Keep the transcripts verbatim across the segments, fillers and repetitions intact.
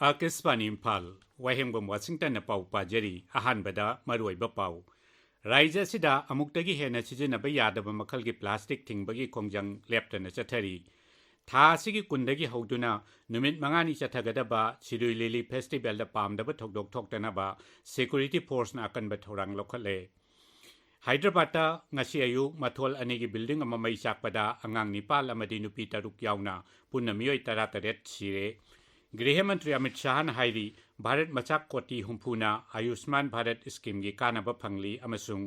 ꯑꯥꯀꯥꯁꯕꯥꯅꯤ ꯏꯝꯐꯥꯜ, ꯋꯥꯍꯦꯡꯕꯝ ꯋꯥꯁꯤꯡꯇꯟꯅ ꯄꯥꯎ ꯄꯥꯖꯔꯤ꯫ ꯑꯍꯥꯟꯕꯗ ꯃꯔꯨꯑꯣꯏꯕ ꯄꯥꯎ꯫ ꯔꯥꯏꯖ꯭ꯌ ꯑꯁꯤꯗ ꯑꯃꯨꯛꯇꯒꯤ ꯍꯦꯟꯅ ꯁꯤꯖꯤꯟꯅꯕ ꯌꯥꯗꯕ ꯃꯈꯜꯒꯤ ꯄ꯭ꯂꯥꯁꯇꯤꯛ ꯊꯤꯡꯕꯒꯤ ꯈꯣꯡꯖꯪ ꯂꯦꯞꯇꯅ ꯆꯠꯊꯔꯤ꯫ ꯊꯥ ꯑꯁꯤꯒꯤ ꯀꯨꯟꯗꯒꯤ ꯍꯧꯗꯨꯅ ꯅꯨꯃꯤꯠ ꯃꯉꯥꯅꯤ ꯆꯠꯊꯒꯗꯕ ꯁꯤꯔꯨꯏ ꯂꯤꯂꯤ ꯐꯦꯁꯇꯤꯚꯦꯜꯗ ꯄꯥꯝꯗꯕ ꯊꯧꯗꯣꯛ ꯊꯣꯛꯇꯅꯕ ꯁꯦꯀ꯭ꯌꯨꯔꯤꯇꯤ ꯐꯣꯔꯁꯅ ꯑꯀꯟꯕ ꯊꯧꯔꯥꯡ ꯂꯧꯈꯠꯂꯦ꯫ ꯍꯥꯏꯗ꯭ꯔꯕꯥꯗꯇ ꯉꯁꯤ ꯑꯌꯨꯛ ꯃꯊꯣꯜ ꯑꯅꯤꯒꯤ ꯕꯤꯜꯗꯤꯡ ꯑꯃ ꯃꯩ ꯆꯥꯛꯄꯗ ꯑꯉꯥꯡ ꯅꯤꯄꯥꯜ ꯑꯃꯗꯤ ꯅꯨꯄꯤ ꯇꯔꯨꯛ ꯌꯥꯎꯅ ꯄꯨꯟꯅ ꯃꯤꯑꯣꯏ ꯇꯔꯥꯇꯔꯦꯠ ꯁꯤꯔꯦ꯫ ꯒ꯭ꯔꯤꯍ ꯃꯟꯇ꯭ꯔꯤ ꯑꯃꯤꯠ ꯁꯥꯍꯅ ꯍꯥꯏꯔꯤ, ꯚꯥꯔꯠ ꯃꯆꯥ ꯀꯣꯇꯤ ꯍꯨꯝꯐꯨꯅ ꯑꯌꯨꯁꯃꯥꯟ ꯚꯥꯔꯠ ꯁ꯭ꯀꯤꯝꯒꯤ ꯀꯥꯟꯅꯕ ꯐꯪꯂꯤ ꯑꯃꯁꯨꯡ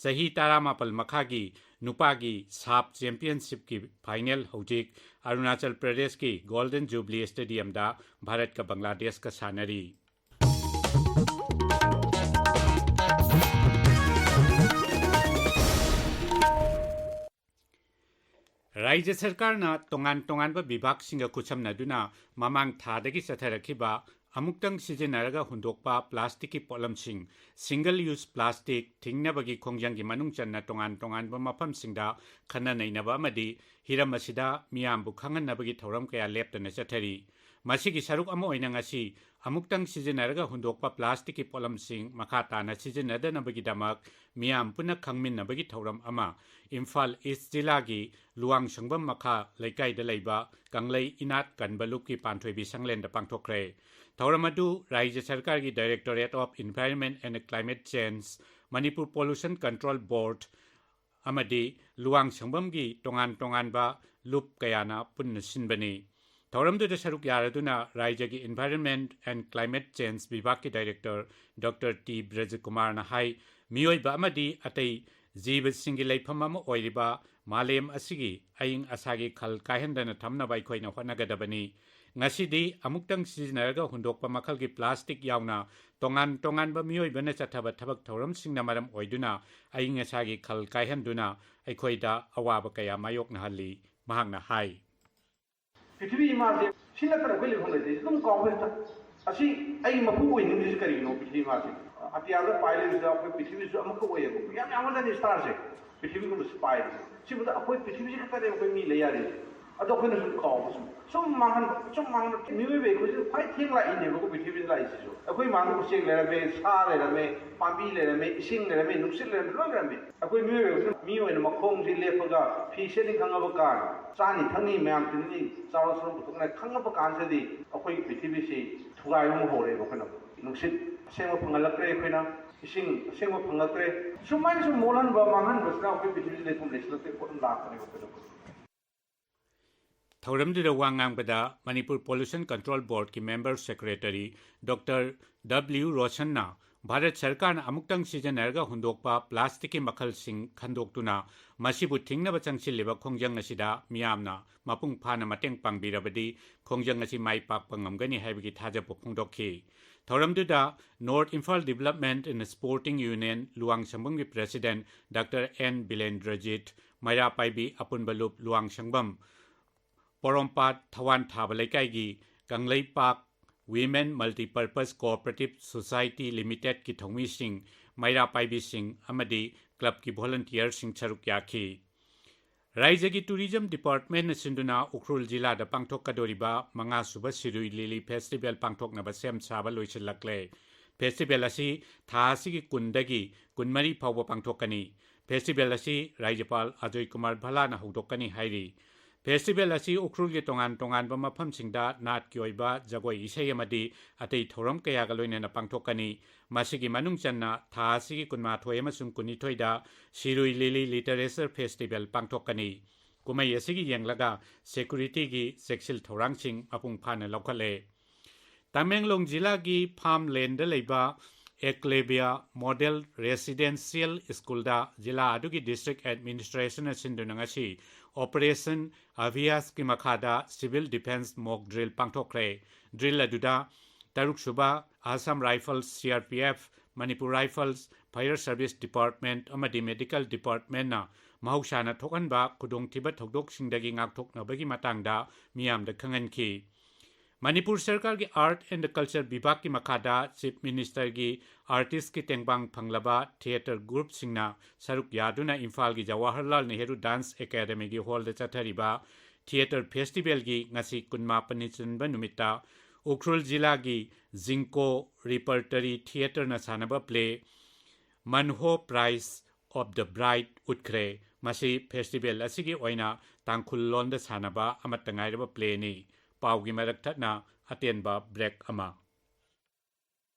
ꯆꯍꯤ ꯇꯔꯥꯃꯥꯄꯜ ꯃꯈꯥꯒꯤ ꯅꯨꯄꯥꯒꯤ ꯁꯥꯞ ꯆꯦꯝꯄꯤꯌꯟꯁꯤꯞꯀꯤ ꯐꯥꯏꯅꯦꯜ ꯍꯧꯖꯤꯛ ꯑꯔꯨꯅꯥꯆꯜ ꯄ꯭ꯔꯗꯦꯁꯀꯤ ꯒꯣꯜꯗꯟ ꯖꯨꯕꯂꯤ ꯁ꯭ꯇꯦꯗꯤꯌꯝꯗ ꯚꯥꯔꯠꯀ ꯕꯪꯒ꯭ꯂꯥꯗꯦꯁꯀ ꯁꯥꯟꯅꯔꯤ꯫ ꯔꯥꯏꯖ꯭ꯌ ꯁꯔꯀꯥꯔꯅ ꯇꯣꯉꯥꯟ ꯇꯣꯉꯥꯟꯕ ꯕꯤꯚꯥꯒꯁꯤꯡꯒ ꯈꯨꯠꯁꯝꯅꯗꯨꯅ ꯃꯃꯥꯡ ꯊꯥꯗꯒꯤ ꯆꯠꯊꯔꯛꯈꯤꯕ ꯑꯃꯨꯛꯇꯪ ꯁꯤꯖꯤꯟꯅꯔꯒ ꯍꯨꯟꯗꯣꯛꯄ ꯄ꯭ꯂꯥꯁꯇꯤꯛꯀꯤ ꯄꯣꯠꯂꯝꯁꯤꯡ, ꯁꯤꯡꯒꯜ ꯌꯨꯁ ꯄ꯭ꯂꯥꯁꯇꯤꯛ, ꯊꯤꯡꯅꯕꯒꯤ ꯈꯣꯡꯖꯪꯒꯤ ꯃꯅꯨꯡ ꯆꯟꯅ ꯇꯣꯉꯥꯟ ꯇꯣꯉꯥꯟꯕ ꯃꯐꯝꯁꯤꯡꯗ ꯈꯟꯅ ꯅꯩꯅꯕ ꯑꯃꯗꯤ ꯍꯤꯔꯝ ꯑꯁꯤꯗ ꯃꯤꯌꯥꯝꯕꯨ ꯈꯪꯍꯟꯅꯕꯒꯤ ꯊꯧꯔꯝ ꯀꯌꯥ ꯂꯦꯞꯇꯅ ꯆꯠꯊꯔꯤ꯫ ꯃꯁꯤꯒꯤ ꯁꯔꯨꯛ ꯑꯃ ꯑꯣꯏꯅ ꯉꯁꯤ ꯑꯃꯨꯛꯇꯪ ꯁꯤꯖꯤꯟꯅꯔꯒ ꯍꯨꯟꯗꯣꯛꯄ ꯄ꯭ꯂꯥꯁꯇꯤꯛꯀꯤ ꯄꯣꯠꯂꯝꯁꯤꯡ ꯃꯈꯥ ꯇꯥꯅ ꯁꯤꯖꯤꯟꯅꯗꯅꯕꯒꯤꯗꯃꯛ ꯃꯤꯌꯥꯝ ꯄꯨꯟꯅ ꯈꯪꯃꯤꯟꯅꯕꯒꯤ ꯊꯧꯔꯝ ꯑꯃ ꯏꯝꯐꯥꯜ ꯏꯁ ꯖꯤꯂꯥꯒꯤ ꯂꯨꯋꯥꯡꯁꯪꯕꯝ ꯃꯈꯥ ꯂꯩꯀꯥꯏꯗ ꯂꯩꯕ ꯀꯪꯂꯩ ꯏꯅꯥꯠ ꯀꯟꯕ ꯂꯨꯞꯀꯤ ꯄꯥꯟꯊꯣꯏꯕꯤ ꯁꯪꯂꯦꯟꯗ ꯄꯥꯡꯊꯣꯛꯈ꯭ꯔꯦ꯫ ꯊꯧꯔꯝ ꯑꯗꯨ ꯔꯥꯏꯖ꯭ꯌ ꯁꯔꯀꯥꯔꯒꯤ Directorate of Environment and Climate Change, Manipur Pollution Control Board ꯑꯃꯗꯤ ꯂꯨꯋꯥꯡꯁꯪꯕꯝꯒꯤ ꯇꯣꯉꯥꯟ ꯇꯣꯉꯥꯟꯕ ꯂꯨꯞ ꯀꯌꯥꯅ ꯄꯨꯟꯅ ꯁꯤꯟꯕꯅꯤ꯫ ꯊꯧꯔꯝꯗꯨꯗ ꯁꯔꯨꯛ ꯌꯥꯔꯗꯨꯅ ꯔꯥꯏꯖ꯭ꯌꯒꯤ Environment and Climate Change ꯕꯤꯚꯥꯒꯀꯤ Director Doctor ꯇꯤ ꯕ꯭ꯔꯖꯀꯨꯃꯥꯔꯅ ꯍꯥꯏ, ꯃꯤꯑꯣꯏꯕ ꯑꯃꯗꯤ ꯑꯇꯩ ꯖꯤꯕꯁꯤꯡꯒꯤ ꯂꯩꯐꯝ ꯑꯃ ꯑꯣꯏꯔꯤꯕ ꯃꯥꯂꯦꯝ ꯑꯁꯤꯒꯤ ꯑꯏꯪ ꯑꯁꯥꯒꯤ ꯈꯜ ꯀꯥꯏꯍꯟꯗꯅ ꯊꯝꯅꯕ ꯑꯩꯈꯣꯏꯅ ꯍꯣꯠꯅꯒꯗꯕꯅꯤ꯫ ꯉꯁꯤꯗꯤ ꯑꯃꯨꯛꯇꯪ ꯁꯤꯖꯤꯟꯅꯔꯒ ꯍꯨꯟꯗꯣꯛꯄ ꯃꯈꯜꯒꯤ ꯄ꯭ꯂꯥꯁꯇꯤꯛ ꯌꯥꯎꯅ ꯇꯣꯉꯥꯟ ꯇꯣꯉꯥꯟꯕ ꯃꯤꯑꯣꯏꯕꯅ ꯆꯠꯊꯕ ꯊꯕꯛ ꯊꯧꯔꯝꯁꯤꯡꯅ ꯃꯔꯝ ꯑꯣꯏꯗꯨꯅ ꯑꯏꯪ ꯑꯁꯥꯒꯤ ꯈꯜ ꯀꯥꯏꯍꯟꯗꯨꯅ ꯑꯩꯈꯣꯏꯗ ꯑꯋꯥꯕ ꯀꯌꯥ ꯃꯥꯌꯣꯛꯅꯍꯜꯂꯤ, ꯃꯍꯥꯛꯅ ꯍꯥꯏ꯫ ꯄ꯭ꯔꯤꯊꯤꯕꯤ ꯏꯃꯥꯁꯦ ꯁꯤ ꯅꯠꯇꯅ ꯑꯩꯈꯣꯏ ꯂꯩꯐꯝ ꯂꯩꯇꯦ, ꯑꯗꯨꯝ ꯀꯥꯎꯕ ꯍꯦꯛꯇ꯫ ꯑꯁꯤ ꯑꯩ ꯃꯄꯨ ꯑꯣꯏꯅꯤꯡꯉꯤꯁꯦ ꯀꯔꯤꯒꯤꯅꯣ? ꯄ꯭ꯔꯤꯊꯤꯕꯤ ꯏꯃꯥꯁꯦ ꯑꯇꯤꯌꯥꯗ ꯄꯥꯏ ꯂꯩꯕꯁꯤꯗ ꯑꯩꯈꯣꯏ ꯄ꯭ꯔꯤꯊꯤꯕꯤꯁꯨ ꯑꯃꯈꯛ ꯑꯣꯏꯌꯦꯕ, ꯌꯥꯝ ꯌꯥꯝꯃꯟꯗꯅ ꯁ꯭ꯇꯥꯔꯁꯦ, ꯄ꯭ꯔꯤꯊꯤꯕꯤꯒꯨꯝꯕꯁꯦ ꯄꯥꯏꯔꯤꯁꯦ꯫ ꯁꯤꯕꯨꯗ ꯑꯩꯈꯣꯏ ꯄ꯭ꯔꯤꯊꯤꯕꯤꯁꯤ ꯈꯛꯇꯅꯦ ꯑꯩꯈꯣꯏ ꯃꯤ ꯂꯩ ꯌꯥꯔꯤꯁꯦ꯫ ꯑꯗꯣ ꯑꯩꯈꯣꯏꯅ ꯁꯨꯝ ꯀꯥꯎꯕ, ꯁꯨꯝ ꯁꯨꯝ ꯃꯥꯡꯍꯟꯕ, ꯁꯨꯝ ꯃꯥꯡꯍꯟꯕ꯫ ꯃꯤꯑꯣꯏꯕ ꯑꯩꯈꯣꯏꯁꯨ ꯈ꯭ꯋꯥꯏ ꯊꯦꯡ ꯂꯥꯛꯏꯅꯦꯕꯀꯣ ꯄ꯭ꯔꯤꯊꯤꯕꯤꯗ ꯂꯥꯛꯏꯁꯤꯁꯨ꯫ ꯑꯩꯈꯣꯏ ꯃꯥꯡꯗ ꯎꯆꯦꯛ ꯂꯩꯔꯝꯃꯦ, ꯁꯥ ꯂꯩꯔꯝꯃꯦ, ꯄꯥꯝꯕꯤ ꯂꯩꯔꯝꯃꯦ, ꯏꯁꯤꯡ ꯂꯩꯔꯝꯃꯦ, ꯂꯣꯏ ꯂꯩꯔꯝꯃꯦ꯫ ꯑꯩꯈꯣꯏ ꯃꯤꯑꯣꯏꯕꯁꯤꯅ ꯃꯤ ꯑꯣꯏꯅ ꯃꯈꯣꯡꯁꯤ ꯂꯦꯞꯄꯒ ꯐꯤ ꯁꯦꯠꯅꯤ ꯈꯪꯉꯕ ꯀꯥꯟ, ꯆꯥꯅꯤ ꯊꯛꯅꯤ ꯃꯌꯥꯝ ꯇꯤꯟꯅꯤ ꯆꯥꯔꯣꯟ ꯁꯨꯔꯣꯟ ꯄꯨꯊꯣꯛꯅꯤ ꯈꯪꯉꯕ ꯀꯥꯟꯁꯤꯗꯗꯤ ꯑꯩꯈꯣꯏꯒꯤ ꯄ꯭ꯔꯤꯊꯤꯕꯤꯁꯤ ꯊꯨꯒꯥꯏꯕ ꯑꯃ ꯍꯧꯔꯛꯑꯦꯕ꯫ ꯑꯩꯈꯣꯏꯅ ꯅꯨꯡꯁꯤꯠ ꯑꯁꯦꯡꯕ ꯐꯪꯍꯜꯂꯛꯇ꯭ꯔꯦ, ꯑꯩꯈꯣꯏꯅ ꯏꯁꯤꯡ ꯑꯁꯦꯡꯕ ꯐꯪꯂꯛꯇ꯭ꯔꯦ꯫ ꯁꯨꯃꯥꯏꯅ ꯁꯨꯝ ꯃꯣꯠꯍꯟꯕ ꯃꯥꯡꯍꯟꯕꯁꯤꯅ ꯑꯩꯈꯣꯏ ꯄ꯭ꯔꯤꯊꯤꯕꯤꯁꯤ ꯂꯩꯐꯝ ꯂꯩꯁꯤꯜꯂꯛꯇ꯭ꯔꯦ ꯄꯣꯠ ꯑꯃ ꯂꯥꯛꯄꯅꯦꯕ ꯑꯩꯈꯣꯏꯅ꯫ ꯊꯧꯔꯝꯗꯨꯗ ꯋꯥ ꯉꯥꯡꯕꯗ ꯃꯅꯤꯄꯨꯔ ꯄꯣꯂꯨꯁꯟ ꯀꯟꯇ꯭ꯔꯣꯜ ꯕꯣꯔꯗꯀꯤ ꯃꯦꯝꯕꯔ ꯁꯦꯀ꯭ꯔꯦꯇꯔꯤ ꯗꯣꯛꯇꯔ ꯗꯕ꯭ꯂꯤꯌꯨ ꯔꯣꯁꯟꯅ ꯚꯥꯔꯠ ꯁꯔꯀꯥꯔꯅ ꯑꯃꯨꯛꯇꯪ ꯁꯤꯖꯤꯟꯅꯔꯒ ꯍꯨꯟꯗꯣꯛꯄ ꯄ꯭ꯂꯥꯁꯇꯤꯛꯀꯤ ꯃꯈꯜꯁꯤꯡ ꯈꯟꯗꯣꯛꯇꯨꯅ ꯃꯁꯤꯕꯨ ꯊꯤꯡꯅꯕ ꯆꯪꯁꯤꯜꯂꯤꯕ ꯈꯣꯡꯖꯪ ꯑꯁꯤꯗ ꯃꯤꯌꯥꯝꯅ ꯃꯄꯨꯡ ꯐꯥꯅ ꯃꯇꯦꯡ ꯄꯥꯡꯕꯤꯔꯕꯗꯤ ꯈꯣꯡꯖꯪ ꯑꯁꯤ ꯃꯥꯏ ꯄꯥꯛꯄ ꯉꯝꯒꯅꯤ ꯍꯥꯏꯕꯒꯤ ꯊꯥꯖꯕ ꯐꯣꯡꯗꯣꯛꯈꯤ꯫ ꯊꯧꯔꯝꯗꯨꯗ North Imphal Development and Sporting Union ꯂꯨꯋꯥꯡꯁꯪꯕꯝꯒꯤ president doctor N Bilendrajit, Meira Paibi Apunba Lup ꯂꯨꯋꯥꯡꯁꯪꯕꯝ, ꯄꯣꯔꯣꯝꯄꯥꯠ ꯊꯋꯥꯟ ꯊꯥꯕ ꯂꯩꯀꯥꯏꯒꯤ Kangleipak Women Multipurpose Cooperative Society Limitedꯀꯤ ꯊꯧꯃꯤꯁꯤꯡ, ꯃꯩꯔꯥ ꯄꯥꯏꯕꯤꯁꯤꯡ ꯑꯃꯗꯤ ꯀ꯭ꯂꯕꯀꯤ ꯚꯣꯂꯨꯟꯇꯤꯌꯔꯁꯤꯡ ꯁꯔꯨꯛ ꯌꯥꯈꯤ꯫ ꯔꯥꯏꯖ꯭ꯌꯒꯤ ꯇꯨꯔꯤꯖꯝ ꯗꯤꯄꯥꯔꯠꯃꯦꯟꯠꯅ ꯁꯤꯟꯗꯨꯅ ꯎꯈ꯭ꯔꯨꯜ ꯖꯤꯂꯥꯗ ꯄꯥꯡꯊꯣꯛꯀꯗꯧꯔꯤꯕ ꯃꯉꯥ ꯁꯨꯕ ꯁꯤꯔꯨꯏ ꯂꯤꯂꯤ ꯐꯦꯁꯇꯤꯚꯦꯜ ꯄꯥꯡꯊꯣꯛꯅꯕ ꯁꯦꯝ ꯁꯥꯕ ꯂꯣꯏꯁꯤꯜꯂꯛꯂꯦ꯫ ꯐꯦꯁꯇꯤꯚꯦꯜ ꯑꯁꯤ ꯊꯥ ꯑꯁꯤꯒꯤ ꯀꯨꯟꯗꯒꯤ ꯀꯨꯟꯃꯔꯤ ꯐꯥꯎꯕ ꯄꯥꯡꯊꯣꯛꯀꯅꯤ꯫ ꯐꯦꯁꯇꯤꯚꯦꯜ ꯑꯁꯤ ꯔꯥꯏꯖ꯭ꯌꯄꯥꯜ ꯑꯖꯣꯏ ꯀꯨꯃꯥꯔ ꯚꯜꯂꯥꯅ ꯍꯧꯗꯣꯛꯀꯅꯤ ꯍꯥꯏꯔꯤ꯫ ꯐꯦꯁꯇꯤꯚꯦꯜ ꯑꯁꯤ ꯎꯈ꯭ꯔꯨꯜꯒꯤ ꯇꯣꯉꯥꯟ ꯇꯣꯉꯥꯟꯕ ꯃꯐꯝꯁꯤꯡꯗ ꯅꯥꯠꯀꯤ ꯑꯣꯏꯕ ꯖꯒꯣꯏ ꯏꯁꯩ ꯑꯃꯗꯤ ꯑꯇꯩ ꯊꯧꯔꯝ ꯀꯌꯥꯒ ꯂꯣꯏꯅꯅ ꯄꯥꯡꯊꯣꯛꯀꯅꯤ꯫ ꯃꯁꯤꯒꯤ ꯃꯅꯨꯡ ꯆꯟꯅ ꯊꯥ ꯑꯁꯤꯒꯤ ꯀꯨꯟꯃꯥꯊꯣꯏ ꯑꯃꯁꯨꯡ ꯀꯨꯟꯅꯤꯊꯣꯏꯗ ꯁꯤꯔꯨꯏ ꯂꯤꯂꯤ ꯂꯤꯇꯔꯦꯆꯔ ꯐꯦꯁꯇꯤꯚꯦꯜ ꯄꯥꯡꯊꯣꯛꯀꯅꯤ꯫ ꯀꯨꯝꯍꯩ ꯑꯁꯤꯒꯤ ꯌꯦꯡꯂꯒ ꯁꯦꯀ꯭ꯌꯨꯔꯤꯇꯤꯒꯤ ꯆꯦꯛꯁꯤꯜ ꯊꯧꯔꯥꯡꯁꯤꯡ ꯃꯄꯨꯡ ꯐꯥꯅ ꯂꯧꯈꯠꯂꯦ꯫ ꯇꯃꯦꯡꯂꯣꯡ ꯖꯤꯂꯥꯒꯤ ꯐꯥꯔꯝꯂꯦꯟꯗ ꯂꯩꯕ ꯑꯦꯀ꯭ꯂꯦꯕꯤꯌꯥ ꯃꯣꯗꯦꯜ ꯔꯦꯁꯤꯗꯦꯟꯁꯤꯌꯦꯜ ꯁ꯭ꯀꯨꯜꯗ ꯖꯤꯂꯥ ꯑꯗꯨꯒꯤ ꯗꯤꯁꯇ꯭ꯔꯤꯛ ꯑꯦꯗꯃꯤꯅꯤꯁꯇ꯭ꯔꯦꯁꯟꯅ ꯁꯤꯟꯗꯨꯅ ꯉꯁꯤ ꯑꯣꯄꯔꯦꯁꯟ ꯑꯚꯤꯌꯥꯁꯀꯤ ꯃꯈꯥꯗ ꯁꯤꯚꯤꯜ ꯗꯤꯐꯦꯟꯁ ꯃꯣꯛ ꯗ꯭ꯔꯤꯜ ꯄꯥꯡꯊꯣꯛꯈ꯭ꯔꯦ꯫ ꯗ꯭ꯔꯤꯜ ꯑꯗꯨꯗ ꯇꯔꯨꯛ ꯁꯨꯕ Assam rifles, C R P F, Manipur rifles, Fire service department ꯑꯃꯗꯤ ꯃꯦꯗꯤꯀꯦꯜ ꯗꯤꯄꯥꯔꯠꯃꯦꯟꯠꯅ ꯃꯍꯧꯁꯥꯅ ꯊꯣꯛꯍꯟꯕ ꯈꯨꯗꯣꯡꯊꯤꯕ ꯊꯧꯗꯣꯛꯁꯤꯡꯗꯒꯤ ꯉꯥꯛꯊꯣꯛꯅꯕꯒꯤ ꯃꯇꯥꯡꯗ ꯃꯤꯌꯥꯝꯗ ꯈꯪꯍꯟꯈꯤ꯫ ꯃꯅꯤꯄꯨꯔ ꯁꯔꯀꯥꯔꯒꯤ ꯑꯥꯔꯠ ꯑꯦꯟꯗ ꯀꯜꯆꯔ ꯕꯤꯚꯥꯒꯀꯤ ꯃꯈꯥꯗ ꯆꯤꯐ ꯃꯤꯅꯤꯁꯇꯔꯒꯤ ꯑꯥꯔꯇꯤꯁꯀꯤ ꯇꯦꯡꯕꯥꯡ ꯐꯪꯂꯕ ꯊꯤꯌꯦꯇꯔ ꯒ꯭ꯔꯨꯞꯁꯤꯡꯅ ꯁꯔꯨꯛ ꯌꯥꯗꯨꯅ ꯏꯝꯐꯥꯜꯒꯤ ꯖꯋꯥꯍꯔꯂꯥꯜ ꯅꯦꯍꯔꯨ ꯗꯥꯟꯁ ꯑꯦꯀꯥꯗꯃꯤꯒꯤ ꯍꯣꯜꯗ ꯆꯠꯊꯔꯤꯕ Theatre Festivalꯒꯤ ꯉꯁꯤ ꯀꯨꯟꯃꯥꯄꯟꯅꯤ ꯆꯟꯕ ꯅꯨꯃꯤꯠꯇ ꯎꯈ꯭ꯔꯨꯜ ꯖꯤꯂꯥꯒꯤ ꯖꯤꯡꯀꯣ Repertory Theatreꯅ ꯁꯥꯟꯅꯕ play ꯃꯟꯍꯣ Price of the Bride ꯎꯠꯈ꯭ꯔꯦ꯫ ꯃꯁꯤ festival ꯑꯁꯤꯒꯤ ꯑꯣꯏꯅ ꯇꯥꯡꯈꯨꯜ ꯂꯣꯟꯗ ꯁꯥꯟꯅꯕ ꯑꯃꯠꯇ ꯉꯥꯏꯔꯕ playꯅꯤ꯫ ꯄꯥꯎꯒꯤ ꯃꯔꯛ ꯊꯠꯅ ꯑꯇꯦꯟꯕ break ꯑꯃ꯫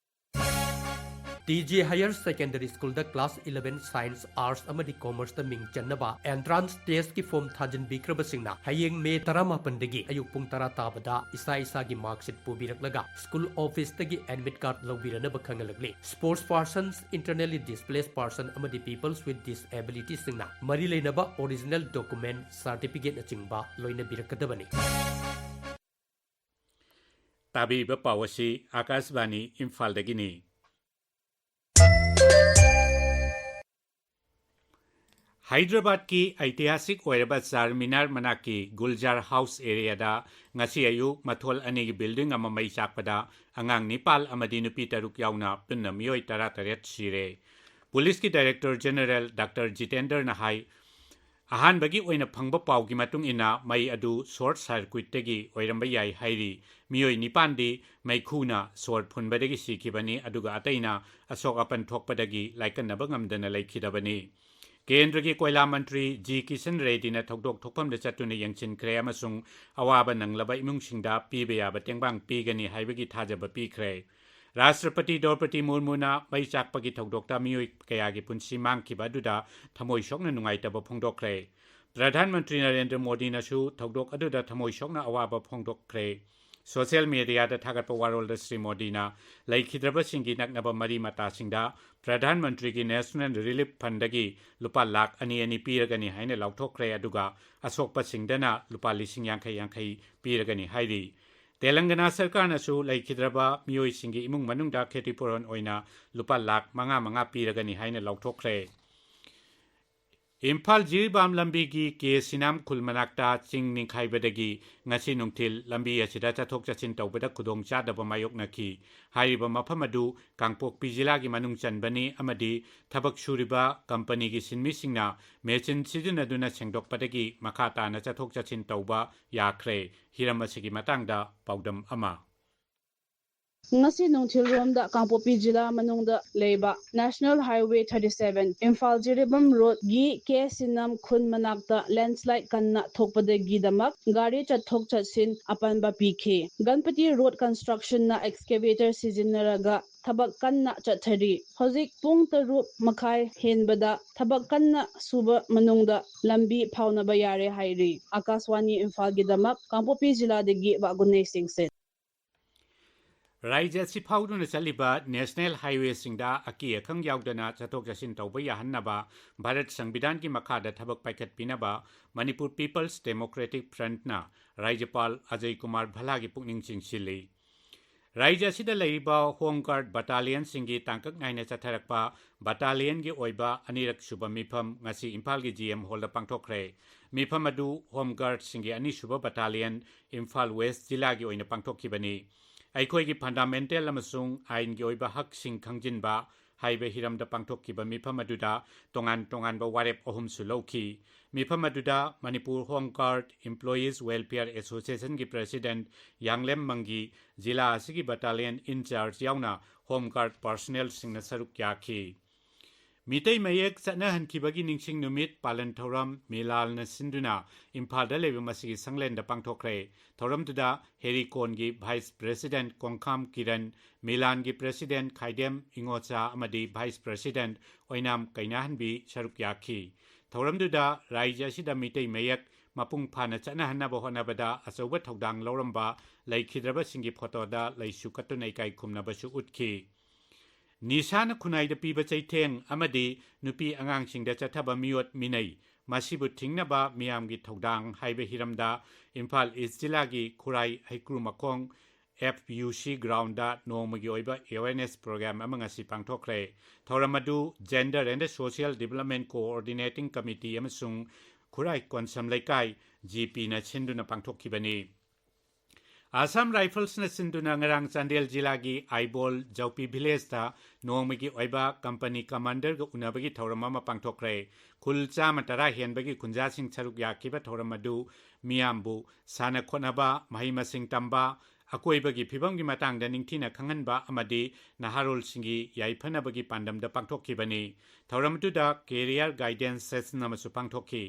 T J Higher Secondary Schoolꯗ class eleven Science, Arts ꯑꯃꯗꯤ Commerceꯇ ꯃꯤꯡ ꯆꯟꯅꯕ entrance testꯀꯤ form ꯊꯥꯖꯤꯟꯕꯤꯈ꯭ꯔꯕꯁꯤꯡꯅ ꯍꯌꯦꯡ ꯃꯦ ꯇꯔꯥꯃꯥꯄꯟꯗꯒꯤ ꯑꯌꯨꯛ ꯄꯨꯡ ꯇꯔꯥ ꯇꯥꯕꯗ ꯏꯁꯥ ꯏꯁꯥꯒꯤ mark sheet ꯄꯨꯕꯤꯔꯛꯂꯒ school officeꯇꯒꯤ admit card ꯂꯧꯕꯤꯔꯅꯕ ꯈꯪꯍꯜꯂꯛꯂꯤ꯫ Sports persons, internally displaced person ꯑꯃꯗꯤ peoples with disabilitiesꯁꯤꯡꯅ ꯃꯔꯤ ꯂꯩꯅꯕ original document, certificateꯅꯆꯤꯡꯕ ꯂꯣꯏꯅꯕꯤꯔꯛꯀꯗꯕꯅꯤ꯫ ꯇꯥꯕꯤꯔꯤꯕ ꯄꯥꯎ ꯑꯁꯤ ꯑꯥꯀꯥꯁꯕꯥꯅꯤ ꯏꯝꯐꯥꯜꯗꯒꯤꯅꯤ꯫ ꯍꯥꯏꯗ꯭ꯔꯕꯥꯗꯀꯤ ꯑꯩꯇꯤꯍꯥꯁꯤꯛ ꯑꯣꯏꯔꯕ ꯆꯥꯔꯃꯤꯅꯥꯔ ꯃꯅꯥꯛꯀꯤ ꯒꯨꯜꯖꯥꯔ ꯍꯥꯎꯁ ꯑꯦꯔꯤꯌꯥꯗ ꯉꯁꯤ ꯑꯌꯨꯛ ꯃꯊꯣꯜ ꯑꯅꯤꯒꯤ building ꯑꯃ ꯃꯩ ꯆꯥꯛꯄꯗ ꯑꯉꯥꯡ ꯅꯤꯄꯥꯜ ꯑꯃꯗꯤ ꯅꯨꯄꯤ ꯇꯔꯨꯛ ꯌꯥꯎꯅ ꯄꯨꯟꯅ ꯃꯤꯑꯣꯏ ꯇꯔꯥꯇꯔꯦꯠ ꯁꯤꯔꯦ꯫ ꯄꯨꯂꯤꯁꯀꯤ Director General Doctor ꯖꯤꯇꯦꯟꯗꯔꯅ ꯍꯥꯏ, ꯑꯍꯥꯟꯕꯒꯤ ꯑꯣꯏꯅ ꯐꯪꯕ ꯄꯥꯎꯒꯤ ꯃꯇꯨꯡ ꯏꯟꯅ ꯃꯩ ꯑꯗꯨ short circuitꯇꯒꯤ ꯑꯣꯏꯔꯝꯕ ꯌꯥꯏ ꯍꯥꯏꯔꯤ꯫ ꯃꯤꯑꯣꯏ ꯅꯤꯄꯥꯟꯗꯤ ꯃꯩꯈꯨꯅ ꯁꯣꯔ ꯐꯨꯟꯕꯗꯒꯤ ꯁꯤꯈꯤꯕꯅꯤ, ꯑꯗꯨꯒ ꯑꯇꯩꯅ ꯑꯁꯣꯛ ꯑꯄꯟ ꯊꯣꯛꯄꯗꯒꯤ ꯂꯥꯏꯀꯠꯅꯕ ꯉꯝꯗꯅ ꯂꯩꯈꯤꯗꯕꯅꯤ꯫ ꯀꯦꯟꯗ꯭ꯔꯒꯤ ꯀꯣꯏꯂꯥ ꯃꯟꯇ꯭ꯔꯤ ꯖꯤ ꯀꯤꯁꯟ ꯔꯦꯗꯤꯅ ꯊꯧꯗꯣꯛ ꯊꯣꯛꯐꯝꯗ ꯆꯠꯇꯨꯅ ꯌꯦꯡꯁꯤꯟꯈ꯭ꯔꯦ ꯑꯃꯁꯨꯡ ꯑꯋꯥꯕ ꯅꯪꯂꯕ ꯏꯃꯨꯡꯁꯤꯡꯗ ꯄꯤꯕ ꯌꯥꯕ ꯇꯦꯡꯕꯥꯡ ꯄꯤꯒꯅꯤ ꯍꯥꯏꯕꯒꯤ ꯊꯥꯖꯕ ꯄꯤꯈ꯭ꯔꯦ꯫ ꯔꯥꯁꯇ꯭ꯔꯄꯇꯤ ꯗ꯭ꯔꯧꯄꯗꯤ ꯃꯨꯔꯃꯨꯅ ꯃꯩ ꯆꯥꯛꯄꯒꯤ ꯊꯧꯗꯣꯛꯇ ꯃꯤꯑꯣꯏ ꯀꯌꯥꯒꯤ ꯄꯨꯟꯁꯤ ꯃꯥꯡꯈꯤꯕ ꯑꯗꯨꯗ ꯊꯃꯣꯏ ꯁꯣꯛꯅ ꯅꯨꯡꯉꯥꯏꯇꯕ ꯐꯣꯡꯗꯣꯛꯈ꯭ꯔꯦ꯫ ꯄ꯭ꯔꯙꯥꯟ ꯃꯟꯇ꯭ꯔꯤ ꯅꯔꯦꯟꯗ꯭ꯔ ꯃꯣꯗꯤꯅꯁꯨ ꯊꯧꯗꯣꯛ ꯑꯗꯨꯗ ꯊꯃꯣꯏ ꯁꯣꯛꯅ ꯑꯋꯥꯕ ꯐꯣꯡꯗꯣꯛꯈ꯭ꯔꯦ꯫ Social mediaꯗ ꯊꯥꯒꯠꯄ ꯋꯥꯔꯣꯜꯗ ꯁ꯭ꯔꯤ ꯃꯣꯗꯤꯅ ꯂꯩꯈꯤꯗ꯭ꯔꯕꯁꯤꯡꯒꯤ ꯅꯛꯅꯕ ꯃꯔꯤ ꯃꯇꯥꯁꯤꯡꯗ ꯄ꯭ꯔꯙꯥꯟ ꯃꯟꯇ꯭ꯔꯤꯒꯤ National Relief Fundꯗꯒꯤ ꯂꯨꯄꯥ ꯂꯥꯈ ꯑꯅꯤ ꯑꯅꯤ ꯄꯤꯔꯒꯅꯤ ꯍꯥꯏꯅ ꯂꯥꯎꯊꯣꯛꯈ꯭ꯔꯦ, ꯑꯗꯨꯒ ꯑꯁꯣꯛꯄꯁꯤꯡꯗꯅ ꯂꯨꯄꯥ ꯂꯤꯁꯤꯡ ꯌꯥꯡꯈꯩ ꯌꯥꯡꯈꯩ ꯄꯤꯔꯒꯅꯤ ꯍꯥꯏꯔꯤ꯫ ꯇꯦꯂꯪꯒꯅꯥ ꯁꯔꯀꯥꯔꯅꯁꯨ ꯂꯩꯈꯤꯗ꯭ꯔꯕ ꯃꯤꯑꯣꯏꯁꯤꯡꯒꯤ ꯏꯃꯨꯡ ꯃꯅꯨꯡꯗ ꯈꯦꯇꯤꯄꯨꯔꯣꯟ ꯑꯣꯏꯅ ꯂꯨꯄꯥ ꯂꯥꯈ ꯃꯉꯥ ꯃꯉꯥ ꯄꯤꯔꯒꯅꯤ ꯍꯥꯏꯅ ꯂꯥꯎꯊꯣꯛꯈ꯭ꯔꯦ꯫ ꯏꯝꯐꯥꯜ ꯖꯤꯔꯤꯕꯥꯝ ꯂꯝꯕꯤꯒꯤ ꯀꯦ ꯁꯤꯅꯥꯝ ꯈꯨꯜ ꯃꯅꯥꯛꯇ ꯆꯤꯡ ꯅꯤꯡꯈꯥꯏꯕꯗꯒꯤ ꯉꯁꯤ ꯅꯨꯡꯊꯤꯜ ꯂꯝꯕꯤ ꯑꯁꯤꯗ ꯆꯠꯊꯣꯛ ꯆꯠꯁꯤꯟ ꯇꯧꯕꯗ ꯈꯨꯗꯣꯡꯆꯥꯗꯕ ꯃꯥꯌꯣꯛꯅꯈꯤ꯫ ꯍꯥꯏꯔꯤꯕ ꯃꯐꯝ ꯑꯗꯨ ꯀꯥꯡꯄꯣꯛꯄꯤ ꯖꯤꯂꯥꯒꯤ ꯃꯅꯨꯡ ꯆꯟꯕꯅꯤ ꯑꯃꯗꯤ ꯊꯕꯛ ꯁꯨꯔꯤꯕ ꯀꯝꯄꯅꯤꯒꯤ ꯁꯤꯟꯃꯤꯁꯤꯡꯅ ꯃꯦꯆꯤꯟ ꯁꯤꯖꯤꯟꯅꯗꯨꯅ ꯁꯦꯡꯗꯣꯛꯄꯗꯒꯤ ꯃꯈꯥ ꯇꯥꯅ ꯆꯠꯊꯣꯛ ꯆꯠꯁꯤꯟ ꯇꯧꯕ ꯌꯥꯈ꯭ꯔꯦ꯫ ꯍꯤꯔꯝ ꯑꯁꯤꯒꯤ ꯃꯇꯥꯡꯗ ꯄꯥꯎꯗꯝ ꯑꯃ꯫ ꯉꯁꯤ ꯅꯨꯡꯊꯤꯜꯔꯣꯝꯗ ꯀꯥꯡꯄꯣꯛꯄꯤ ꯖꯤꯂꯥ ꯃꯅꯨꯡꯗ ꯂꯩꯕ National Highway thirty seven, Imphal Jiribam ꯔꯣꯗꯒꯤ ꯀꯦ ꯁꯤꯅꯥꯝ ꯈꯨꯟ ꯃꯅꯥꯛꯇ ꯂꯦꯟꯁꯂꯥꯏꯗ ꯀꯟꯅ ꯊꯣꯛꯄꯗꯒꯤꯗꯃꯛ ꯒꯥꯔꯤ ꯆꯠꯊꯣꯛ ꯆꯠꯁꯤꯟ ꯑꯄꯟꯕ ꯄꯤꯈꯤ꯫ ꯒꯟꯄꯇꯤ ꯔꯣꯗ ꯀꯟꯁꯇ꯭ꯔꯛꯁꯟꯅ ꯑꯦꯛꯁꯀꯦꯚꯦꯇꯔ ꯁꯤꯖꯤꯟꯅꯔꯒ ꯊꯕꯛ ꯀꯟꯅ ꯆꯠꯊꯔꯤ꯫ ꯍꯧꯖꯤꯛ ꯄꯨꯡ ꯇꯔꯨꯛ ꯃꯈꯥꯏ ꯍꯦꯟꯕꯗ ꯊꯕꯛ ꯀꯟꯅ ꯁꯨꯕ ꯃꯅꯨꯡꯗ ꯂꯝꯕꯤ ꯐꯥꯎꯅꯕ ꯌꯥꯔꯦ ꯍꯥꯏꯔꯤ꯫ ꯑꯀꯥꯁꯋꯥꯅꯤ ꯏꯝꯐꯥꯜꯒꯤꯗꯃꯛ ꯀꯥꯡꯄꯣꯛꯄꯤ ꯖꯤꯂꯥꯗꯒꯤ ꯋꯥꯒꯨꯅꯩ ꯁꯤꯡꯁꯤꯠ꯫ ꯔꯥꯏꯖ꯭ꯌ ꯑꯁꯤ ꯐꯥꯎꯗꯨꯅ ꯆꯠꯂꯤꯕ ꯅꯦꯁꯅꯦꯜ ꯍꯥꯏꯋꯦꯁꯤꯡꯗ ꯑꯀꯤ ꯑꯈꯪ ꯌꯥꯎꯗꯅ ꯆꯠꯊꯣꯛ ꯆꯠꯁꯤꯟ ꯇꯧꯕ ꯌꯥꯍꯟꯅꯕ ꯚꯥꯔꯠ ꯁꯪꯕꯤꯙꯥꯟꯒꯤ ꯃꯈꯥꯗ ꯊꯕꯛ ꯄꯥꯏꯈꯠꯄꯤꯅꯕ ꯃꯅꯤꯄꯨꯔ ꯄꯤꯄꯜꯁ ꯗꯦꯃꯣꯀ꯭ꯔꯦꯇꯤꯛ ꯐ꯭ꯔꯟꯠꯅ ꯔꯥꯏꯖ꯭ꯌꯄꯥꯜ ꯑꯖꯌ ꯀꯨꯃꯥꯔ ꯚꯜꯂꯥꯒꯤ ꯄꯨꯛꯅꯤꯡ ꯆꯤꯡꯁꯤꯜꯂꯤ꯫ ꯔꯥꯏꯖ꯭ꯌ ꯑꯁꯤꯗ ꯂꯩꯔꯤꯕ ꯍꯣꯝ ꯒꯥꯔꯗ ꯕꯠꯇꯥꯂꯤꯌꯟꯁꯤꯡꯒꯤ ꯇꯥꯡꯀꯛ ꯅꯥꯏꯅ ꯆꯠꯊꯔꯛꯄ ꯕꯠꯇꯥꯂꯤꯌꯟꯒꯤ ꯑꯣꯏꯕ ꯑꯅꯤꯔꯛ ꯁꯨꯕ ꯃꯤꯐꯝ ꯉꯁꯤ ꯏꯝꯐꯥꯜꯒꯤ ꯖꯤ ꯑꯦꯝ ꯍꯣꯜꯗ ꯄꯥꯡꯊꯣꯛꯈ꯭ꯔꯦ꯫ ꯃꯤꯐꯝ ꯑꯗꯨ ꯍꯣꯝ ꯒꯥꯔꯗꯁꯤꯡꯒꯤ ꯑꯅꯤꯁꯨꯕ ꯕꯠꯇꯥꯂꯤꯌꯟ ꯏꯝꯐꯥꯜ ꯋꯦꯁ ꯖꯤꯂꯥꯒꯤ ꯑꯣꯏꯅ ꯄꯥꯡꯊꯣꯛꯈꯤꯕꯅꯤ꯫ ꯑꯩꯈꯣꯏꯒꯤ ꯐꯟꯗꯥꯃꯦꯟꯇꯦꯜ ꯑꯃꯁꯨꯡ ꯑꯥꯏꯟꯒꯤ ꯑꯣꯏꯕ ꯍꯛꯁꯤꯡ ꯈꯪꯖꯤꯟꯕ ꯍꯥꯏꯕ ꯍꯤꯔꯝꯗ ꯄꯥꯡꯊꯣꯛꯈꯤꯕ ꯃꯤꯐꯝ ꯑꯗꯨꯗ ꯇꯣꯉꯥꯟ ꯇꯣꯉꯥꯟꯕ ꯋꯥꯔꯦꯞ ꯑꯍꯨꯝꯁꯨ ꯂꯧꯈꯤ꯫ ꯃꯤꯐꯝ ꯑꯗꯨꯗ Manipur home guard employees welfare ꯑꯦꯁꯣꯁꯤꯌꯦꯁꯟꯒꯤ ꯄ꯭ꯔꯦꯁꯤꯗꯦꯟꯠ ꯌꯥꯡꯂꯦꯝ ꯃꯪꯒꯤ, ꯖꯤꯂꯥ ꯑꯁꯤꯒꯤ ꯕꯠꯇꯥꯂꯤꯌꯟ ꯏꯟꯆꯥꯔꯖ ꯌꯥꯎꯅ ꯍꯣꯝ ꯒꯥꯔꯗ ꯄꯥꯔꯁꯣꯅꯦꯜꯁꯤꯡꯅ ꯁꯔꯨꯛ ꯌꯥꯈꯤ꯫ ꯃꯤꯇꯩ ꯃꯌꯦꯛ ꯆꯠꯅꯍꯟꯈꯤꯕꯒꯤ ꯅꯤꯡꯁꯤꯡ ꯅꯨꯃꯤꯠ ꯄꯥꯂꯟ ꯊꯧꯔꯝ ꯃꯤꯂꯥꯜꯅ ꯁꯤꯟꯗꯨꯅ ꯏꯝꯐꯥꯜꯗ ꯂꯩꯕ ꯃꯁꯤꯒꯤ ꯁꯪꯂꯦꯟꯗ ꯄꯥꯡꯊꯣꯛꯈ꯭ꯔꯦ꯫ ꯊꯧꯔꯝꯗꯨꯗ ꯍꯦꯔꯤꯀꯣꯟꯒꯤ ꯚꯥꯏꯁ ꯄ꯭ꯔꯦꯁꯤꯗꯦꯟꯠ ꯀꯣꯡꯈꯥꯝ ꯀꯤꯔꯟ, ꯃꯤꯂꯥꯟꯒꯤ ꯄ꯭ꯔꯦꯁꯤꯗꯦꯟꯠ ꯈꯥꯏꯗꯦꯝ ꯏꯉꯣꯆꯥ ꯑꯃꯗꯤ ꯚꯥꯏꯁ ꯄ꯭ꯔꯦꯁꯤꯗꯦꯟꯠ ꯑꯣꯏꯅꯥꯝ ꯀꯩꯅꯥꯍꯟꯕꯤ ꯁꯔꯨꯛ ꯌꯥꯈꯤ꯫ ꯊꯧꯔꯝꯗꯨꯗ ꯔꯥꯏꯖ꯭ꯌ ꯑꯁꯤꯗ ꯃꯤꯇꯩ ꯃꯌꯦꯛ ꯃꯄꯨꯡ ꯐꯥꯅ ꯆꯠꯅꯍꯟꯅꯕ ꯍꯣꯠꯅꯕꯗ ꯑꯆꯧꯕ ꯊꯧꯗꯥꯡ ꯂꯧꯔꯝꯕ ꯂꯩꯈꯤꯗ꯭ꯔꯕꯁꯤꯡꯒꯤ ꯐꯣꯇꯣꯗ ꯂꯩꯁꯨ ꯀꯠꯇꯨꯅ ꯏꯀꯥꯏ ꯈꯨꯝꯅꯕꯁꯨ ꯎꯠꯈꯤ꯫ ꯅꯤꯁꯥꯅ ꯈꯨꯟꯅꯥꯏꯗ ꯄꯤꯕ ꯆꯩꯊꯦꯡ ꯑꯃꯗꯤ ꯅꯨꯄꯤ ꯑꯉꯥꯡꯁꯤꯡꯗ ꯆꯠꯊꯕ ꯃꯤꯑꯣꯠ ꯃꯤꯅꯩ, ꯃꯁꯤꯕꯨ ꯊꯤꯡꯅꯕ ꯃꯤꯌꯥꯝꯒꯤ ꯊꯧꯗꯥꯡ ꯍꯥꯏꯕ ꯍꯤꯔꯝꯗ ꯏꯝꯐꯥꯜ ꯏꯁ ꯖꯤꯂꯥꯒꯤ ꯈꯨꯔꯥꯏ ꯍꯩꯀ꯭ꯔꯨ ꯃꯈꯣꯡ F U C ground ꯗ ꯅꯣꯡꯃꯒꯤ ꯑꯣꯏꯕ awareness program ꯑꯃ ꯉꯁꯤ ꯄꯥꯡꯊꯣꯛꯈ꯭ꯔꯦ꯫ ꯊꯧꯔꯝ ꯑꯗꯨ Gender and Social Development Coordinating Committee ꯑꯃꯁꯨꯡ ꯈꯨꯔꯥꯏ ꯀꯣꯟꯁꯝ ꯂꯩꯀꯥꯏ G P ꯅ ꯁꯤꯟꯗꯨꯅ ꯄꯥꯡꯊꯣꯛꯈꯤꯕꯅꯤ꯫ Assam Rifles ꯅ ꯁꯤꯟꯗꯨꯅ ꯉꯔꯥꯡ ꯆꯥꯟꯗꯦꯜ ꯖꯤꯂꯥꯒꯤ ꯑꯥꯏꯕꯣꯜ ꯖꯧꯄꯤ village ꯇ ꯅꯣꯡꯃꯒꯤ ꯑꯣꯏꯕ company commander ꯒ ꯎꯅꯕꯒꯤ ꯊꯧꯔꯝ ꯑꯃ ꯄꯥꯡꯊꯣꯛꯈ꯭ꯔꯦ꯫ ꯈꯨꯜ ꯆꯥꯃ ꯇꯔꯥ ꯍꯦꯟꯕꯒꯤ ꯈꯨꯟꯖꯥꯁꯤꯡ ꯁꯔꯨꯛ ꯌꯥꯈꯤꯕ ꯊꯧꯔꯝ ꯑꯗꯨ ꯃꯤꯌꯥꯝꯕꯨ ꯁꯥꯟꯅ ꯈꯣꯠꯅꯕ, ꯃꯍꯩ ꯃꯁꯤꯡ ꯇꯝꯕ, ꯑꯀꯣꯏꯕꯒꯤ ꯐꯤꯕꯝꯒꯤ ꯃꯇꯥꯡꯗ ꯅꯤꯡꯊꯤꯅ ꯈꯪꯍꯟꯕ ꯑꯃꯗꯤ ꯅꯍꯥꯔꯣꯜꯁꯤꯡꯒꯤ ꯌꯥꯏꯐꯅꯕꯒꯤ ꯄꯥꯟꯗꯝꯗ ꯄꯥꯡꯊꯣꯛꯈꯤꯕꯅꯤ꯫ ꯊꯧꯔꯝ ꯑꯗꯨꯗ career guidance session ꯑꯃꯁꯨ ꯄꯥꯡꯊꯣꯛꯈꯤ꯫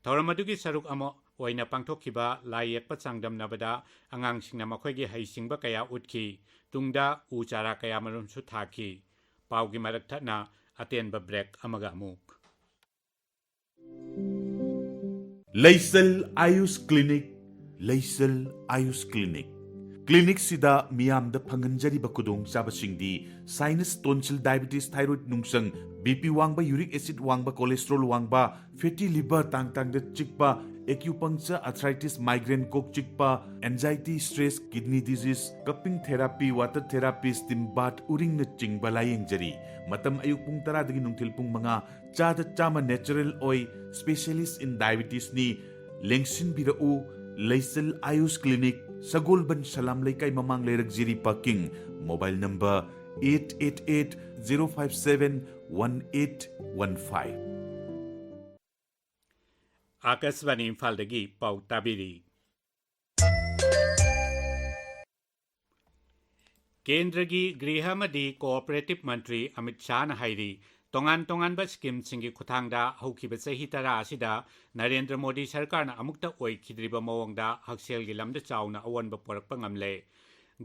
ꯊꯧꯔꯝ ꯑꯗꯨꯒꯤ ꯁꯔꯨꯛ ꯑꯃ ꯑꯣꯏꯅ ꯄꯥꯡꯊꯣꯛꯈꯤꯕ ꯂꯥꯏ ꯌꯦꯛꯄ ꯆꯥꯡꯗꯝꯅꯕꯗ ꯑꯉꯥꯡꯁꯤꯡꯅ ꯃꯈꯣꯏꯒꯤ ꯍꯩꯁꯤꯡꯕ ꯀꯌꯥ ꯎꯠꯈꯤ꯫ ꯇꯨꯡꯗ ꯎ ꯆꯥꯔꯥ ꯀꯌꯥꯃꯔꯨꯝꯁꯨ ꯊꯥꯈꯤ꯫ ꯄꯥꯎꯒꯤ ꯃꯔꯛ ꯊꯠꯅ ꯑꯇꯦꯟꯕ break ꯑꯃꯒ ꯑꯃꯨꯛ꯫ ꯂꯩꯁꯜ ꯑꯥꯌꯨꯁ ꯀ꯭ꯂꯤꯅꯤꯛ, ꯂꯩꯁꯜ ꯑꯥꯌꯨꯁ ꯀ꯭ꯂꯤꯅꯤꯛ꯫ ꯀ꯭ꯂꯤꯅꯤꯛꯁꯤꯗ ꯃꯤꯌꯥꯝꯗ ꯐꯪꯍꯟꯖꯔꯤꯕ ꯈꯨꯗꯣꯡꯆꯥꯕꯁꯤꯡꯗꯤ sinus, tonsil, diabetes, thyroid ꯅꯨꯡꯁꯪ, B P ꯋꯥꯡꯕ, uric acid ꯋꯥꯡꯕ, cholesterol ꯋꯥꯡꯕ, fatty liver ꯇꯥꯡ ꯇꯥꯡꯗ ꯆꯤꯛꯄ, acupuncture, arthritis, migraine, ꯀꯣꯛ ꯆꯤꯛꯄ, anxiety, stress, kidney disease, cupping therapy, water therapy, steam bath, ꯎꯔꯤꯡꯅꯆꯤꯡꯕ ꯂꯥꯌꯦꯡꯖꯔꯤ꯫ ꯃꯇꯝ ꯑꯌꯨꯛ ꯄꯨꯡ ꯇꯔꯥꯗꯒꯤ ꯅꯨꯡꯊꯤꯜ ꯄꯨꯡ ꯃꯉꯥ꯫ ꯆꯥꯗ ꯆꯥꯝꯃ natural ꯑꯣꯏ, specialist in diabetes ꯅꯤ꯫ ꯂꯦꯡꯁꯤꯟꯕꯤꯔꯛꯎ, ꯂꯩꯆꯜ ꯑꯥꯌꯨꯁ ꯀ꯭ꯂꯤꯅꯤꯛ, ꯁꯒꯣꯜꯕꯟ ꯁꯂꯥꯝ ꯂꯩꯀꯥꯏ ꯃꯃꯥꯡ ꯂꯩꯔꯛ ꯖꯤꯔꯤ parking꯫ Mobile number eight eight eight zero five seven one eight one five꯫ ꯑꯥꯀꯥꯁꯕꯥꯅꯤ ꯏꯝꯐꯥꯜꯗꯒꯤ ꯄꯥꯎ ꯇꯥꯕꯤꯔꯤ꯫ ꯀꯦꯟꯗ꯭ꯔꯒꯤ ꯒ꯭ꯔꯤꯍ ꯑꯃꯗꯤ ꯀꯣꯑꯣꯄꯔꯦꯇꯤꯚ ꯃꯟꯇ꯭ꯔꯤ ꯑꯃꯤꯠ ꯁꯥꯍꯅ ꯍꯥꯏꯔꯤ, ꯇꯣꯉꯥꯟ ꯇꯣꯉꯥꯟꯕ ꯁ꯭ꯀꯤꯝꯁꯤꯡꯒꯤ ꯈꯨꯠꯊꯥꯡꯗ ꯍꯧꯈꯤꯕ ꯆꯍꯤ ꯇꯔꯥ ꯑꯁꯤꯗ ꯅꯔꯦꯟꯗ꯭ꯔ ꯃꯣꯗꯤ ꯁꯔꯀꯥꯔꯅ ꯑꯃꯨꯛꯇ ꯑꯣꯏꯈꯤꯗ꯭ꯔꯤꯕ ꯃꯑꯣꯡꯗ ꯍꯛꯁꯦꯜꯒꯤ ꯂꯝꯗ ꯆꯥꯎꯅ ꯑꯑꯣꯟꯕ ꯄꯨꯔꯛꯄ ꯉꯝꯂꯦ꯫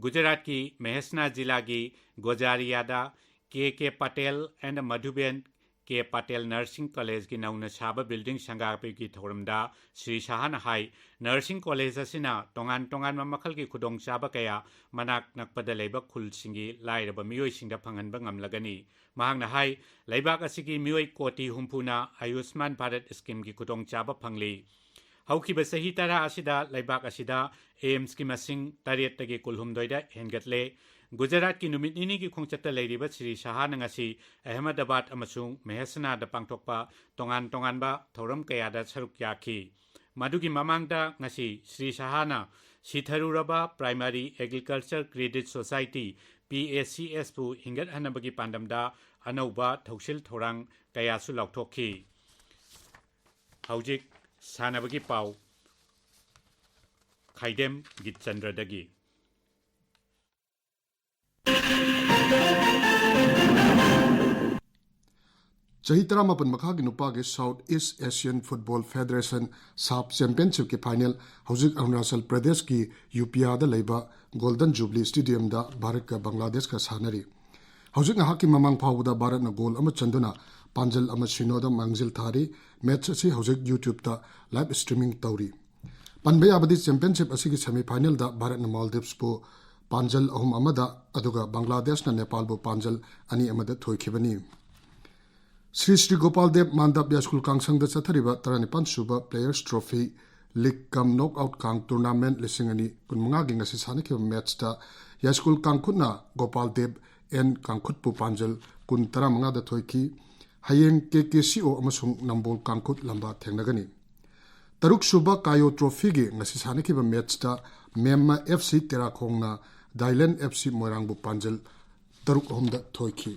ꯒꯨꯖꯔꯥꯠꯀꯤ ꯃꯦꯍꯁꯅꯥ ꯖꯤꯂꯥꯒꯤ ꯒꯣꯖꯥꯔꯤꯌꯥꯗ K K Patel and Madhuben K Patel Nursing College ꯀꯤ ꯅꯧꯅ ꯁꯥꯕ building ꯁꯪꯒꯥꯕꯒꯤ ꯊꯧꯔꯝꯗ ꯁ꯭ꯔꯤ ꯁꯥꯍꯅ ꯍꯥꯏ, nursing college ꯑꯁꯤꯅ ꯇꯣꯉꯥꯟ ꯇꯣꯉꯥꯟꯕ ꯃꯈꯜꯒꯤ ꯈꯨꯗꯣꯡꯆꯥꯕ ꯀꯌꯥ ꯃꯅꯥꯛ ꯅꯛꯄꯗ ꯂꯩꯕ ꯈꯨꯜꯁꯤꯡꯒꯤ ꯂꯥꯏꯔꯕ ꯃꯤꯑꯣꯏꯁꯤꯡꯗ ꯐꯪꯍꯟꯕ ꯉꯝꯂꯒꯅꯤ꯫ ꯃꯍꯥꯛꯅ ꯍꯥꯏ, ꯂꯩꯕꯥꯛ ꯑꯁꯤꯒꯤ ꯃꯤꯑꯣꯏ ꯀꯣꯇꯤ ꯍꯨꯝꯐꯨꯅ ꯑꯌꯨꯁꯃꯥꯟ ꯚꯥꯔꯠ ꯁ꯭ꯀꯤꯝꯒꯤ ꯈꯨꯗꯣꯡꯆꯥꯕ ꯐꯪꯂꯤ꯫ ꯍꯧꯈꯤꯕ ꯆꯍꯤ ꯇꯔꯥ ꯑꯁꯤꯗ ꯂꯩꯕꯥꯛ ꯑꯁꯤꯗ AIIMSꯀꯤ ꯃꯁꯤꯡ ꯇꯔꯦꯠꯇꯒꯤ ꯀꯨꯟꯍꯨꯝꯗꯣꯏꯗ ꯍꯦꯟꯒꯠꯂꯦ꯫ ꯒꯨꯖꯔꯥꯠꯀꯤ ꯅꯨꯃꯤꯠ ꯅꯤꯅꯤꯒꯤ ꯈꯣꯡꯆꯠꯇ ꯂꯩꯔꯤꯕ ꯁ꯭ꯔꯤ ꯁꯍꯥꯅ ꯉꯁꯤ ꯑꯍꯃꯗꯕꯥꯗ ꯑꯃꯁꯨꯡ ꯃꯦꯍꯁꯅꯥꯗ ꯄꯥꯡꯊꯣꯛꯄ ꯇꯣꯉꯥꯟ ꯇꯣꯉꯥꯟꯕ ꯊꯧꯔꯝ ꯀꯌꯥꯗ ꯁꯔꯨꯛ ꯌꯥꯈꯤ꯫ ꯃꯗꯨꯒꯤ ꯃꯃꯥꯡꯗ ꯉꯁꯤ Shri ꯁꯍꯥꯅ ꯁꯤꯊꯔꯨꯔꯕ Primary Agriculture Credit Society, PACS, ꯄꯨ ꯍꯤꯡꯒꯠꯍꯟꯅꯕꯒꯤ ꯄꯥꯟꯗꯝꯗ ꯑꯅꯧꯕ ꯊꯧꯁꯤꯜ ꯊꯧꯔꯥꯡ ꯀꯌꯥꯁꯨ ꯂꯥꯎꯊꯣꯛꯈꯤ꯫ ꯍꯧꯖꯤꯛ ꯁꯥꯟꯅꯕꯒꯤ ꯄꯥꯎ ꯈꯥꯏꯗꯦꯝ ꯒꯤꯠꯆꯟꯗ꯭ꯔꯗꯒꯤ꯫ ꯆꯍꯤ ꯇꯔꯥꯃꯥꯄꯟ ꯃꯈꯥꯒꯤ ꯅꯨꯄꯥꯒꯤ South East Asian Football Federation, SAAF, Championshipꯀꯤ final ꯍꯧꯖꯤꯛ ꯑꯔꯨꯅꯥꯆꯜ ꯄ꯭ꯔꯗꯦꯁꯀꯤ ꯌꯨꯄꯤꯌꯥꯗ ꯂꯩꯕ Golden Jubilee Stadiumꯗ ꯚꯥꯔꯠꯀ ꯕꯪꯒ꯭ꯂꯥꯗꯦꯁꯀ ꯁꯥꯟꯅꯔꯤ꯫ ꯍꯧꯖꯤꯛ ꯉꯥꯏꯍꯥꯛꯀꯤ ꯃꯃꯥꯡ ꯐꯥꯎꯕꯗ ꯚꯥꯔꯠꯅ goal ꯑꯃ ꯆꯟꯗꯨꯅ ꯄꯥꯟꯖꯜ ꯑꯃ ꯁꯤꯅꯣꯗ ꯃꯥꯡꯖꯤꯜ ꯊꯥꯔꯤ꯫ Match ꯑꯁꯤ ꯍꯧꯖꯤꯛ YouTubeꯇ live streaming ꯇꯧꯔꯤ꯫ ꯄꯟꯕ ꯌꯥꯕꯗꯤ, championship ꯑꯁꯤꯒꯤ semifinalꯗ ꯚꯥꯔꯠꯅ ꯃꯥꯜꯗꯤꯞꯁꯄꯨ ꯄꯥꯟꯖꯜ ꯑꯍꯨꯝ ꯑꯃꯗ, ꯑꯗꯨꯒ ꯕꯪꯒ꯭ꯂꯥꯗꯦꯁꯅ ꯅꯦꯄꯥꯜꯕꯨ ꯄꯥꯟꯖꯜ ꯑꯅꯤ ꯑꯃꯗ ꯊꯣꯏꯈꯤꯕꯅꯤ꯫ ꯁ꯭ꯔꯤ ꯁ꯭ꯔꯤ ꯒꯣꯄꯥꯜ ꯗꯦꯕ ꯃꯥꯟꯗꯞ ꯌꯥꯏꯁ꯭ꯀꯨꯜ ꯀꯥꯡꯁꯪꯗ ꯆꯠꯊꯔꯤꯕ ꯇꯔꯥꯅꯤꯄꯥꯟ ꯁꯨꯕ Players Trophy League cum Knockout ꯀꯥꯡ tournamentꯒꯤ ꯉꯁꯤ ꯁꯥꯟꯅꯈꯤꯕ matchꯇ ꯌꯥꯏꯁ꯭ꯀꯨꯜ ꯀꯥꯡꯈꯨꯠꯅ ꯒꯣꯄꯥꯜ ꯗꯦꯕ ꯑꯦꯟ ꯀꯥꯡꯈꯨꯠꯄꯨ ꯄꯥꯟꯖꯜ ꯀꯨꯟ ꯇꯔꯥꯃꯉꯥꯗ ꯊꯣꯏꯈꯤ꯫ ꯍꯌꯦꯡ KKCO ꯑꯃꯁꯨꯡ ꯅꯝꯕꯣꯜ ꯀꯥꯡꯈꯨꯠ ꯂꯝꯕꯥ ꯊꯦꯡꯅꯒꯅꯤ꯫ ꯇꯔꯨꯛꯁꯨꯕ ꯀꯥꯌꯣ trophyꯒꯤ ꯉꯁꯤ ꯁꯥꯟꯅꯈꯤꯕ matchꯇ ꯃꯦꯝꯃ FC ꯇꯦꯔꯥꯈꯣꯡꯅ ꯗꯥꯏꯂꯦꯟ FC ꯃꯣꯏꯔꯥꯡꯕꯨ ꯄꯥꯟꯖꯜ ꯇꯔꯨꯛ ꯑꯍꯨꯝꯗ ꯊꯣꯏꯈꯤ꯫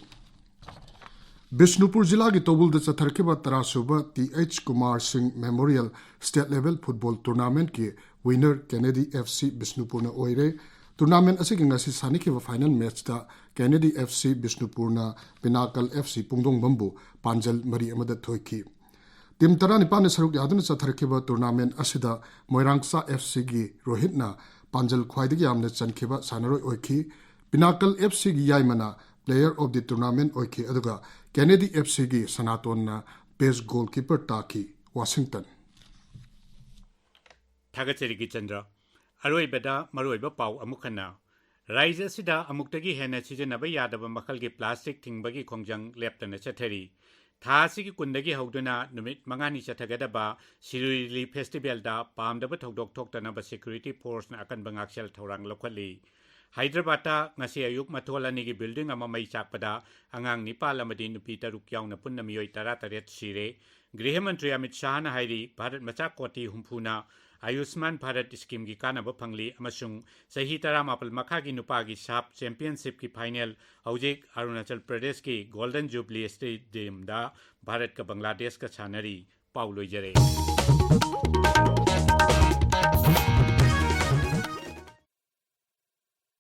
ꯕꯤꯁꯅꯨꯄꯨꯔ ꯖꯤꯂꯥꯒꯤ ꯇꯧꯕꯨꯜꯗ ꯆꯠꯊꯔꯛꯈꯤꯕ ꯇꯔꯥꯁꯨꯕ T H Kumar Singh Memorial State Level Football Tournamentꯀꯤ winner Kennedy FC ꯕꯤꯁꯅꯨꯄꯨꯔꯅ ꯑꯣꯏꯔꯦ꯫ Tournament ꯑꯁꯤꯒꯤ ꯉꯁꯤ ꯁꯥꯟꯅꯈꯤꯕ final matchꯇ Kennedy FC ꯕꯤꯁꯅꯨꯄꯨꯔꯅ Pinnacle FC ꯄꯨꯡꯗꯣꯡꯕꯝꯕꯨ ꯄꯥꯟꯖꯜ ꯃꯔꯤ ꯑꯃꯗ ꯊꯣꯏꯈꯤ꯫ Team ꯇꯔꯥꯅꯤꯄꯥꯟꯅ ꯁꯔꯨꯛ ꯌꯥꯗꯨꯅ ꯆꯠꯊꯔꯛꯈꯤꯕ tournament ꯑꯁꯤꯗ ꯃꯣꯏꯔꯥꯡꯆꯥ FCꯒꯤ ꯔꯣꯍꯤꯠꯅ ꯄꯥꯟꯖꯜ ꯈ꯭ꯋꯥꯏꯗꯒꯤ ꯌꯥꯝꯅ ꯆꯟꯈꯤꯕ ꯁꯥꯟꯅꯔꯣꯏ ꯑꯣꯏꯈꯤ꯫ Pinnacle FCꯒꯤ ꯌꯥꯏꯃꯅ Player of the Tournament ꯑꯣꯏꯈꯤ, ꯑꯗꯨꯒ Kennedy FCꯒꯤ ꯁꯅꯥꯇꯣꯟꯅ best goalkeeper ꯇꯥꯈꯤ꯫ Washington꯫ ꯊꯥꯒꯠꯆꯔꯤ ꯒꯤꯆꯟꯗ꯭ꯔ꯫ ꯑꯔꯣꯏꯕꯗ ꯃꯔꯨꯑꯣꯏꯕ ꯄꯥꯎ ꯑꯃꯨꯛ ꯍꯟꯅ꯫ ꯔꯥꯏꯖ꯭ꯌ ꯑꯁꯤꯗ ꯑꯃꯨꯛꯇꯒꯤ ꯍꯦꯟꯅ ꯁꯤꯖꯤꯟꯅꯕ ꯌꯥꯗꯕ ꯃꯈꯜꯒꯤ plastic ꯊꯤꯡꯕꯒꯤ ꯈꯣꯡꯖꯪ ꯂꯦꯞꯇꯅ ꯆꯠꯊꯔꯤ꯫ ꯊꯥ ꯑꯁꯤꯒꯤ ꯀꯨꯟꯗꯒꯤ ꯍꯧꯗꯨꯅ ꯅꯨꯃꯤꯠ ꯃꯉꯥꯅꯤ ꯆꯠꯊꯒꯗꯕ ꯁꯤꯔꯨꯏ ꯂꯤꯂꯤ ꯐꯦꯁꯇꯤꯚꯦꯜꯗ ꯄꯥꯝꯗꯕ ꯊꯧꯗꯣꯛ ꯊꯣꯛꯇꯅꯕ ꯁꯦꯀ꯭ꯌꯨꯔꯤꯇꯤ ꯐꯣꯔꯁꯅ ꯑꯀꯟꯕ ꯉꯥꯛꯁꯦꯜ ꯊꯧꯔꯥꯡ ꯂꯧꯈꯠꯂꯤ꯫ ꯍꯥꯏꯗ꯭ꯔꯕꯥꯗꯇ ꯉꯁꯤ ꯑꯌꯨꯛ ꯃꯊꯣꯜ ꯑꯅꯤꯒꯤ ꯕꯤꯜꯗꯤꯡ ꯑꯃ ꯃꯩ ꯆꯥꯛꯄꯗ ꯑꯉꯥꯡ ꯅꯤꯄꯥꯜ ꯑꯃꯗꯤ ꯅꯨꯄꯤ ꯇꯔꯨꯛ ꯌꯥꯎꯅ ꯄꯨꯟꯅ ꯃꯤꯑꯣꯏ ꯇꯔꯥꯇꯔꯦꯠ ꯁꯤꯔꯦ꯫ ꯒ꯭ꯔꯤꯍ ꯃꯟꯇ꯭ꯔꯤ ꯑꯃꯤꯠ ꯁꯥꯍꯅ ꯍꯥꯏꯔꯤ, ꯚꯥꯔꯠ ꯃꯆꯥ ꯀꯣꯇꯤ ꯍꯨꯝꯐꯨꯅ ꯑꯌꯨꯁꯃꯥꯟ ꯚꯥꯔꯠ ꯁ꯭ꯀꯤꯝꯒꯤ ꯀꯥꯟꯅꯕ ꯐꯪꯂꯤ ꯑꯃꯁꯨꯡ ꯆꯍꯤ ꯇꯔꯥꯃꯥꯄꯜ ꯃꯈꯥꯒꯤ ꯅꯨꯄꯥꯒꯤ ꯁꯥꯞ ꯆꯦꯝꯄꯤꯌꯟꯁꯤꯞꯀꯤ ꯐꯥꯏꯅꯦꯜ ꯍꯧꯖꯤꯛ ꯑꯔꯨꯅꯥꯆꯜ ꯄ꯭ꯔꯗꯦꯁꯀꯤ ꯒꯣꯜꯗꯟ ꯖꯨꯕꯂꯤ ꯁ꯭ꯇꯦꯗꯤꯌꯝꯗ ꯚꯥꯔꯠꯀ ꯕꯪꯒ꯭ꯂꯥꯗꯦꯁꯀ ꯁꯥꯟꯅꯔꯤ꯫ ꯄꯥꯎ ꯂꯣꯏꯖꯔꯦ꯫